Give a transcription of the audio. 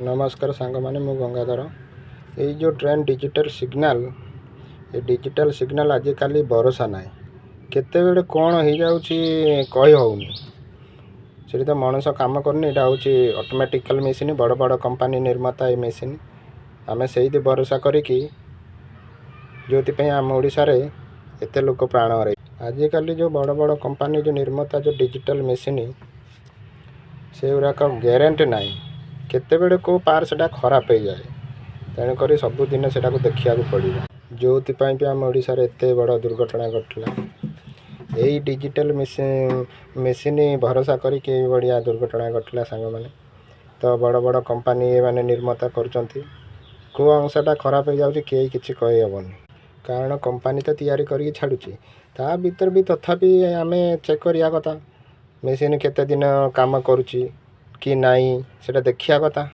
ନମସ୍କାର ସାଙ୍ଗମାନେ, ମୁଁ ଗଙ୍ଗାଧର। ଏଇ ଯେଉଁ ଟ୍ରେନ୍ ଡିଜିଟାଲ୍ ସିଗ୍ନାଲ୍, ଏ ଡିଜିଟାଲ୍ ସିଗ୍ନାଲ୍ ଆଜିକାଲି ଭରସା ନାହିଁ। କେତେବେଳେ କ'ଣ ହେଇଯାଉଛି କହି ହେଉନି। ସେଠି ତ ମଣିଷ କାମ କରୁନି, ଏଇଟା ହେଉଛି ଅଟୋମେଟିକାଲ୍ ମେସିନ୍। ବଡ଼ ବଡ଼ କମ୍ପାନୀ ନିର୍ମାତା ଏ ମେସିନ୍, ଆମେ ସେଇଠି ଭରସା କରିକି, ଯେଉଁଥିପାଇଁ ଆମ ଓଡ଼ିଶାରେ ଏତେ ଲୋକ ପ୍ରାଣ ହରାଇ। ଆଜିକାଲି ଯେଉଁ ବଡ଼ ବଡ଼ କମ୍ପାନୀ ଯେଉଁ ନିର୍ମାତା ଯେଉଁ ଡିଜିଟାଲ୍ ମେସିନ୍, ସେଗୁଡ଼ାକ ଗ୍ୟାରେଣ୍ଟି ନାହିଁ। କେତେବେଳେ କେଉଁ ପାର୍ଟସଟା ଖରାପ ହେଇଯାଏ। ତେଣୁକରି ସବୁଦିନ ସେଟାକୁ ଦେଖିବାକୁ ପଡ଼ିବ। ଯେଉଁଥିପାଇଁ ବି ଆମ ଓଡ଼ିଶାରେ ଏତେ ବଡ଼ ଦୁର୍ଘଟଣା ଘଟିଲା। ଏଇ ଡିଜିଟାଲ୍ ମେସିନ୍ ଭରସା କରିକି ଏଇ ଦୁର୍ଘଟଣା ଘଟିଲା। ସାଙ୍ଗମାନେ, ତ ବଡ଼ ବଡ଼ କମ୍ପାନୀ ଏମାନେ ନିର୍ମାତା କରୁଛନ୍ତି, କେଉଁ ଅଂଶଟା ଖରାପ ହେଇଯାଉଛି କେହି କିଛି କହିହେବନି। କାରଣ କମ୍ପାନୀ ତ ତିଆରି କରିକି ଛାଡ଼ୁଛି, ତା ଭିତରେ ବି ତଥାପି ଆମେ ଚେକ୍ କରିବା କଥା, ମେସିନ୍ କେତେ ଦିନ କାମ କରୁଛି କି ନାହିଁ, ସେଇଟା ଦେଖିବା କଥା।